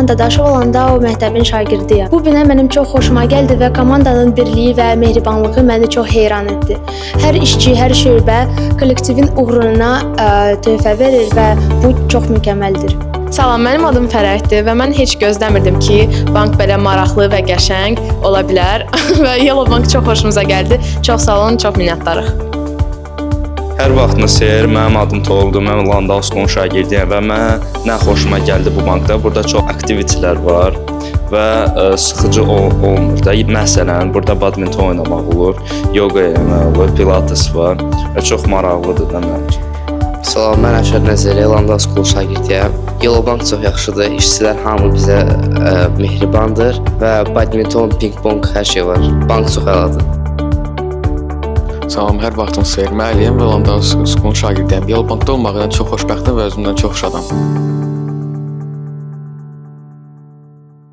Mehriban Dadaşova, Landau məktəbin şagirdiyəm. Bu bina mənim çox xoşuma gəldi və komandanın birliyi və mehribanlığı məni çox heyran etdi. Hər işçi, hər şöbə kollektivin uğuruna töhfə verir və bu çox mükəmməldir. Salam, mənim adım Fərəhdir və mən heç gözləmirdim ki, bank belə maraqlı və qəşəng ola bilər və Yellow Bank çox xoşumuza gəldi. Çox sağ olun, çox minnətdarıq. Hər vaxtınız xeyir. Mənim adım Toğruldur. Mən Landau School şagirdiyəm və mənə nə xoşuma gəldi bu bankda? Burada çox aktivitelər var və sıxıcı olmur da. Məsələn, burada badminton oynamaq olur, yoga eləmək olur, pilates var və çox maraqlıdır da mənim üçün. Salam, mən Əşər Nəzəri, Landau School şagirdiyəm. Yellow Bank çox yaxşıdır. İşçilər hamı bizə mehribandır və badminton, ping-pong, hər şey var. Bank çox əladır. Salam, hər vaxtınız xeyir. Mən Əliyəm və Landau School şagirdiyəm. Yellow Bankda olmağından çox xoşbəxtəm və özümdən çox şadam.